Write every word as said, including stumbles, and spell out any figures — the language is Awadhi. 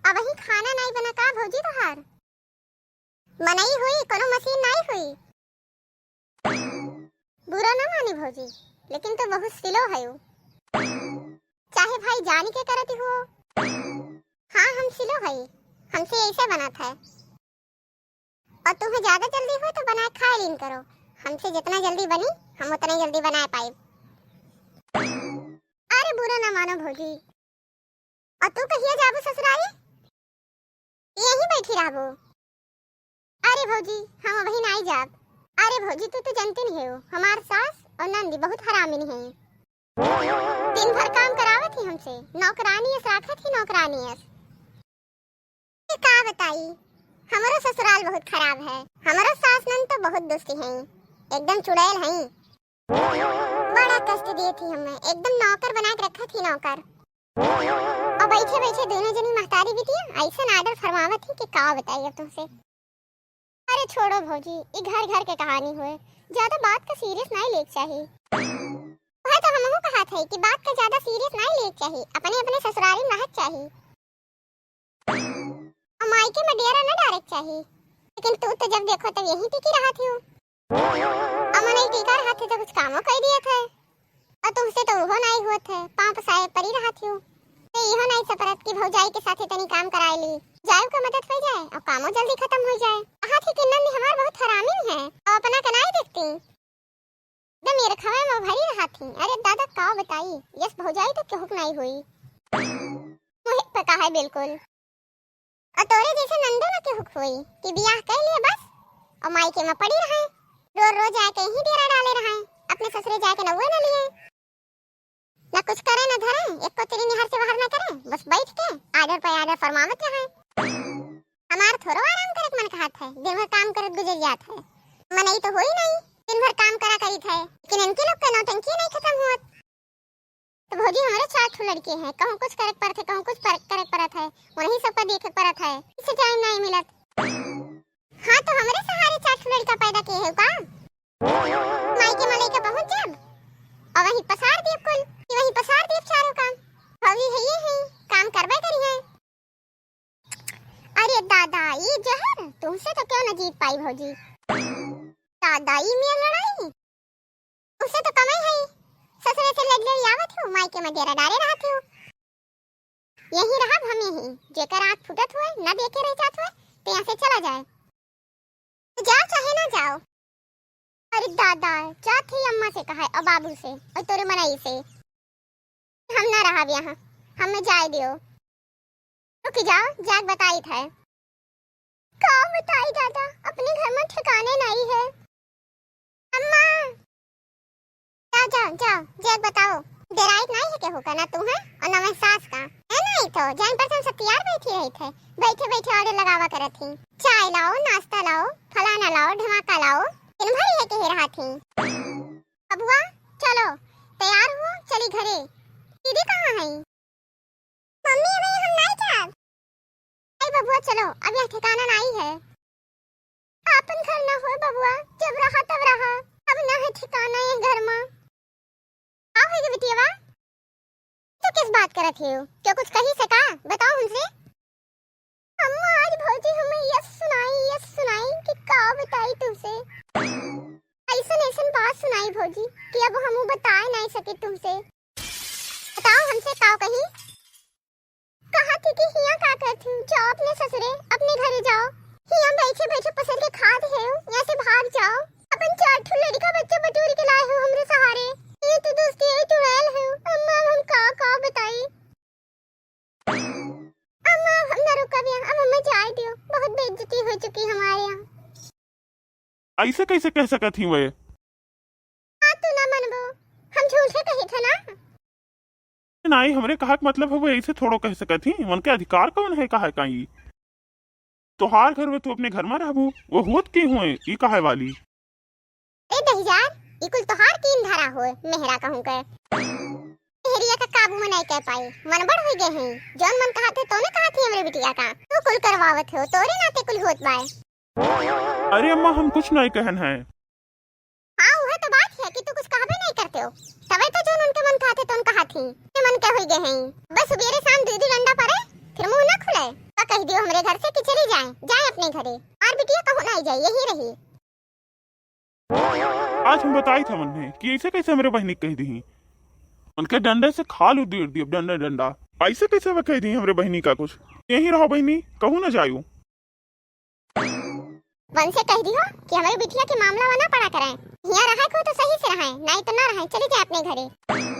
अबहीं खाना नाई बना का भौजी तोहार? मनई हुई, कोनो मशीन नाई हुई। बुरा न मानी भौजी, लेकिन तू बहुत slow हयू। चाहे भाई जानी के करती हो। हाँ, हम slow हई, हमसे ऐसे बनत है। और तुम्हें ज्यादा जल्दी हो तो बनाए खाए लीन करो, हमसे जितना जल्दी बनी हम उतना जल्दी बनाए पाइब। अरे बुरा ना मानो भौजी, और तू कहिया जाबू ससुरारी? यहीं बैठी रहबू? अरे भौजी, हम अबहीं नाई जाब। अरे भौजी, तू तो जानती नहीं हो, हमार सास और नंदी बहुत हरामिन हैं। दिन भर काम करावत ही हमसे, नौकरानी अस राखत ही, नौकरानी अस। ये का बताई, हमरो ससुराल बहुत खराब है। हमरो सास नंद तो बहुत दुष्टी हैं, एकदम चुड़ैल हैं। बड़ा कष्ट दिए थी हमें, एकदम नौकर बना के रखा थी, नौकर। और बैठे बैठे दोनों जनी महतारी बिटिया ऐसन order फरमावत ही कि का बताई अब तुमसे। अरे छोड़ो भौजी, ई घर घर के कहानी होए, ज्यादा बात का serious नाई लेके चाही। वह तो हमहू कहा थे कि बात का ज्यादा serious नाई लेके चाही, अपने अपने ससुरारी में रहत चाही। और माई के मडियारा न डारे के चाही, लेकिन तू तो जब देखो तब यहीं टिकी रहत ही। अमन एक टीका रहत है तो कुछ कामो कई दिए थे, और तुमसे तो उहो नाई हुआ थे, पाँव पसाए परी रहत ही। ते इहो नाई सपरत कि भौजाई के साथे तनी काम कराए ली, जाए का मदद हो जाए और कामो जल्दी खत्म हो जाए। कहा थी कि नंद हमार बहुत हरामी है और अपना के नाई देखती। एकदम ये रखवे में भरी रहत ही। अरे दादा का बताई, यस भौजाई तो केहू के नाई हुई। मोहित पका है बिल्कुल। और तोरे जैसे नंदो न केहू के होई कि बियाह कर लिए बस और मायके में पड़ी रहे, रोज रोज आके यहीं डेरा डाले रहे, अपने ससुरे जाके नौवे न लिए, न कुछ करे न धरे, एक को तेरी निहार से बाहर न करे, बस बैठ के order पे order फरमावत रहे। हमार थोड़ो आराम करे के मन कहत है, दिन भर काम करत गुजर जात है। मनई तो होई नहीं, दिन भर काम करा करीत है, लेकिन इनके लोग के नौटंकी नहीं खत्म हुआ। तो भौजी, हमरे चार ठो लड़के हैं, कहूँ कुछ करे के परत है, कहूँ कुछ पर-, करे के परत है, उन्हीं सबका देखे के परत है, इससे time नहीं मिलत। हाँ, तो हमरे सहारे चार ठो लड़का पैदा किए है का? माई के मलई के पहुँच जाब और वहीं पसार दिए कुल, कि वहीं पसार दिए चारों काम। भौजी है ये है, काम करबे करी है। अरे दादा, ई जहर तुमसे तो क्यों न जीत पाई भौजी। दादा, ई में लड़ाई, उसे तो कमाई है, ससुरे से लड़ लड़ आवत हो, माई के मदेरा डारे रहत हो। यही रहब हम यही, जेकर आँख फूटत हुए, न देखे रह जात हुए, तो यहाँ से चला जाए। तो जाओ चाहे ना जाओ। अरे दादा, जात ही अम्मा से कहा और बाबू से और तोरे मनई से। हम ना रहब यहाँ, हमें जाए दियो। रुक जाओ, जाके बताई था। का बताई दादा, अपने घर में ठिकाने नहीं है। अम्मा, जाओ, जाओ, जाओ, जाके बताओ। डेराइत नहीं है केहू का, ना तू है और ना मैं सास का। है नहीं तो, जान पर हम सब तैयार बैठी रही थे, बैठे बैठे order लगावा करत ही। चाय लाओ, नाश्ता लाओ, फलाना लाओ, ढमाका लाओ, दिन भर ये कहे रहा थी। बबुआ, चलो, तैयार हुओ, चली घरे। दीदी कहाँ है? मम्मी, अबे हम नाई जाब। अरे बबुआ, चलो, अब यह ठिकाना नाई है। आपन घर ना होए बबुआ, जब रहा तब रहा, अब ना है ठिकाना ये घर में। का होई गे बिटियावा? तो किस बात करत हो? क्यों कुछ कही से का? बताओ हमसे। अम्मा, आज भौजी हमें यस सुनाई, यस सुनाई कि का बताई तुमसे। ऐसन ऐसन बात सुनाई भौजी कि अब हम बताए नहीं सके तुमसे। बताओ हमसे का कही? कहा थी कि हियाँ का करती हूँ, जाओ अपने ससुरे, अपने घरे जाओ। हियाँ बैठे बैठे पसर के खात है, यहाँ से भाग जाओ। अपन चार ठो लड़का बच्चा बटोर के लाए हो हमरे सहारे। ये तो दोस्ती है, चुड़ैल है। अम्मा, अब हम का का बताई? अम्मा, अब हम ना रुकब यहाँ, अब हमें जाए दियो, बहुत बेइज्जती हो चुकी हमारे यहाँ। ऐसे कैसे कह सकत ही वे? हाँ, तू ना मनबो, हम झूठे कही थे ना। नाई, हमरे कहा के मतलब है, वो ऐसे थोड़ो कह सकत ही, उनके अधिकार कौन है कहा का ई? तोहार घर में तू अपने घर में रहबू, वो होत के हुए, ई कहे वाली? ए दहिजार, ई कुल तोहार कीन धरा होए, मेहरा कहूँ के। मेहरिया का काबू में नहीं कर पाई, मनबड़ हुई गए हैं, जौन मन कहा थे, तोने कहा थी हमरे बिटिया का, तू कुल करवावत हो, तोरे नाते कुल होत बाय। अरे अम्मा, हम कुछ नहीं कहन है। हाँ, वह तो बात है कि तू कुछ कहबे नहीं करते हो, तबे तो जौन उनके मन कहा थे, तौन कहा थी, ये मन के हुई गए हैं, बस सुबेरे शाम दीदी डंडा पड़े, फिर मुँह ना खुले। का कहि दियो हमरे घर से कि चली जाए, जाए अपने घरे। हमार बिटिया कहूँ नाहीं जाए, यहीं रही। आज हम बताइत हवन है कि ऐसे कैसे हमरे बहिनी के कहि दिहीं। उनके डंडे से खाल उधेड़ दियो, डंडा डंडा। ऐसे कैसे वे कहि दिहीं हमरे बहिनी का कुछ? यहीं रहो बहिनी, कहूँ न जायो। वनसे कहि दिहो कि हमरे बिटिया के मामला मा न पड़ा करें। हियाँ रहै को तो सही से रहै, नाहीं तो न रहै, चली जाए अपने घरे।